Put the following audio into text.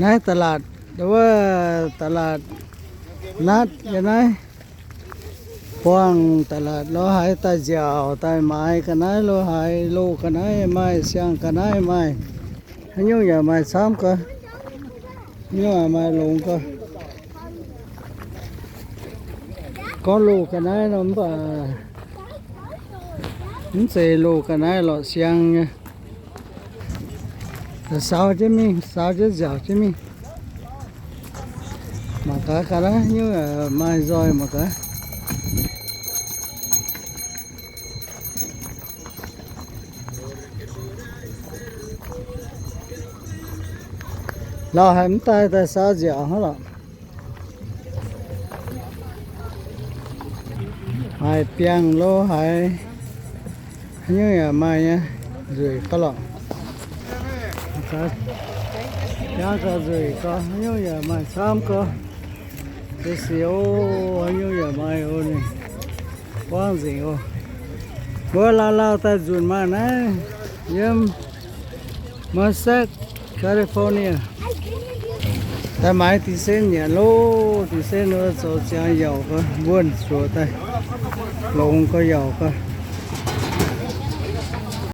Naaiv ตลาด, wuov ตลาดนัด yiem naaiv. Buangh ตลาด lo haaix daaih nziaauc daaih maaiz ga'naaiv, lo haaix loz ga'naaiv maaih, siang ga'naaiv maaih. Haaix nyungc yaac maaih camv gau. Haaix nyungc yaac maaih longx gau. Gorngv loz ga'naaiv nor mv baac mv zeiz loz ga'naaiv lorqc, siang nyei. Saaux jienv mingh, saaux jienv nziaauc jienv mingh. Mangc gaax ga'naaiv nyungc maaih nzoih mangc gaax. Lauh haic mv daaih, daaih saaux nziaauc hnangv lorqc. Maaih biangh lo haaix, haaix nyungc yaac maaih nyei, nzueic gau lorqc. Jangv gau nzueic gau, haaix nyungc yaac maaih camv gau. Se sic oc, haaix nyungc yaac maaih oc, ninh buangv nzengc oc. Mbuo lauh lauh daaih nzunc maaih naaiv yiem Merced, California. Daaih maaiz dicen nyanc loh, dicen wuov zoux ziangx yauc gau, mbuonx zuoqc daaih, longx gau yauc gau.